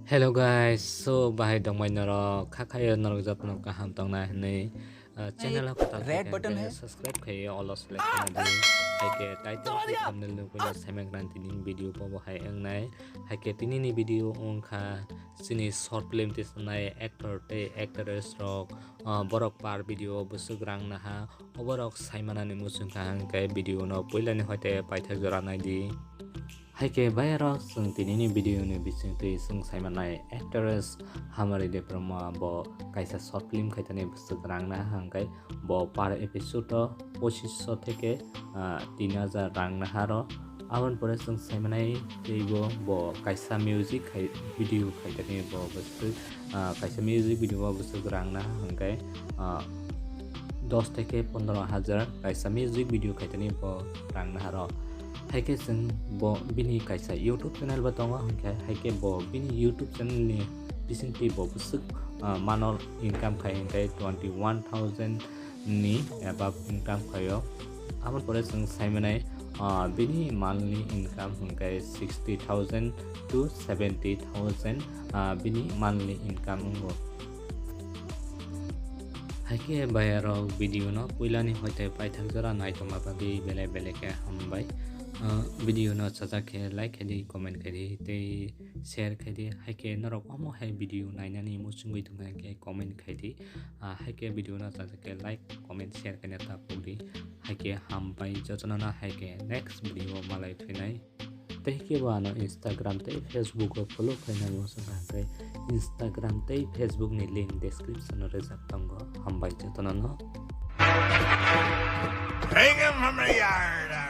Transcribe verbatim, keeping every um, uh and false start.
Hello guys, so bahai tongbai norok, kha khayo norok jotono kaham tongnai hinwi, uh, channel o kwtal red button hai subscribe khaiwi all o select khaina di. Hai khe title tei thumbnail nugwi no saimangrang tini video bo bo hai wngnai. Hai khe tini ni video wngkha chini short film tisanai actor tei actress rok, uh, borok per video bwswk rang naha, oborok saimanani muchungkha hwnkhe video no puilani hoite paithak jora naidi. Hai khe bayarok, chwng tinini video ni bisingtwi chwng saimanai actress Hamari Debbarma bo kaisa short film khaitani bwswk rang naha hwnkhe bo per episode o pochisho theke, ah, tin hajar rang naharo. Aboni pore chwng saimanai teibo bo kaisa music khai, video khaitani bo bwswk, ah, kaisa music video o bwswk rang naha hwnkhe, ah, dos theke pondro hajar kaisa music video khaitani bo rang naharo. Hai khe chwng bo bini kaisa YouTube channel bo tongo, hwnkhe hai khe bo bini YouTube channel ni bisingtwi bo bwswk, ah, mano income khai hwnkhe twenty one thousand ni above income khaio. Aboni pore chwng saimanai, ah, bini monthly income hwnkhe sixty thousand to seventy thousand, ah, bini monthly income wngo. Hai khe bayarok video no puilani hoite paithak jora naitongma bagwi belai belai khe hambai. Ah, video no chajak khe like khaidi, comment khaidi tei share khaidi. Hai khe norok omo hai video nainani muchungwi tongkha khe comment khaidi. Ah, hai khe video no chajak khe like, comment, share khaina ta pokdi. Hai khe hambai jotono no, hai khe next video malai phinai. Tei kebo ano Instagram tei Facebook o follow khaina muchungkha hwnkhe Instagram tei Facebook ni link description o rwjak tongo. Hambai jotono no. Bring him from the yard.